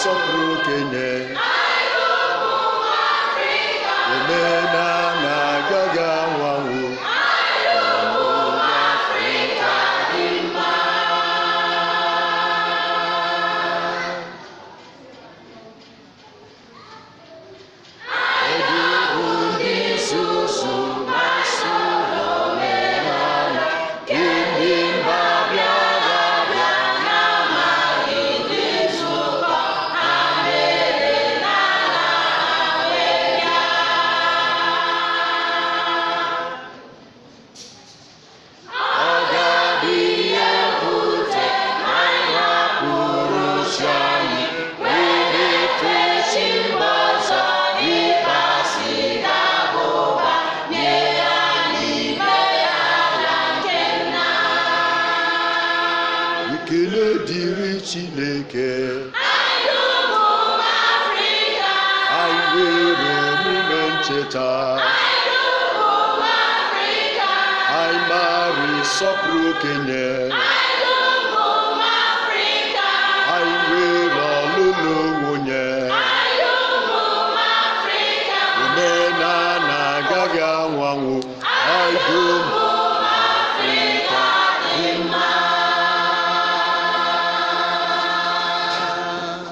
ịsọpụrụ okenye. Omenala agaghị anwanwu. Afrịka dị mma. Egwuregwu ndị isi ụzụ na-asụ omenala ndị mba bịara bịa na-amaghị nzukọ ha mere n'ala wee bịa. Ọ ga-abụ ihe mwute na anyị hapụrụ chi anyị wee na-efe chi mba ọzọ. Ịkpasị ga-abụba nye anyị ala nke nna. Ekele dịrị Chineke. Anyị nwere omume ncheta. Anyị mara ịsọpụrụ okenye. Anyị nwere ọlụlụ nwunye. Omenala agaghị anwanwu. Anyị dum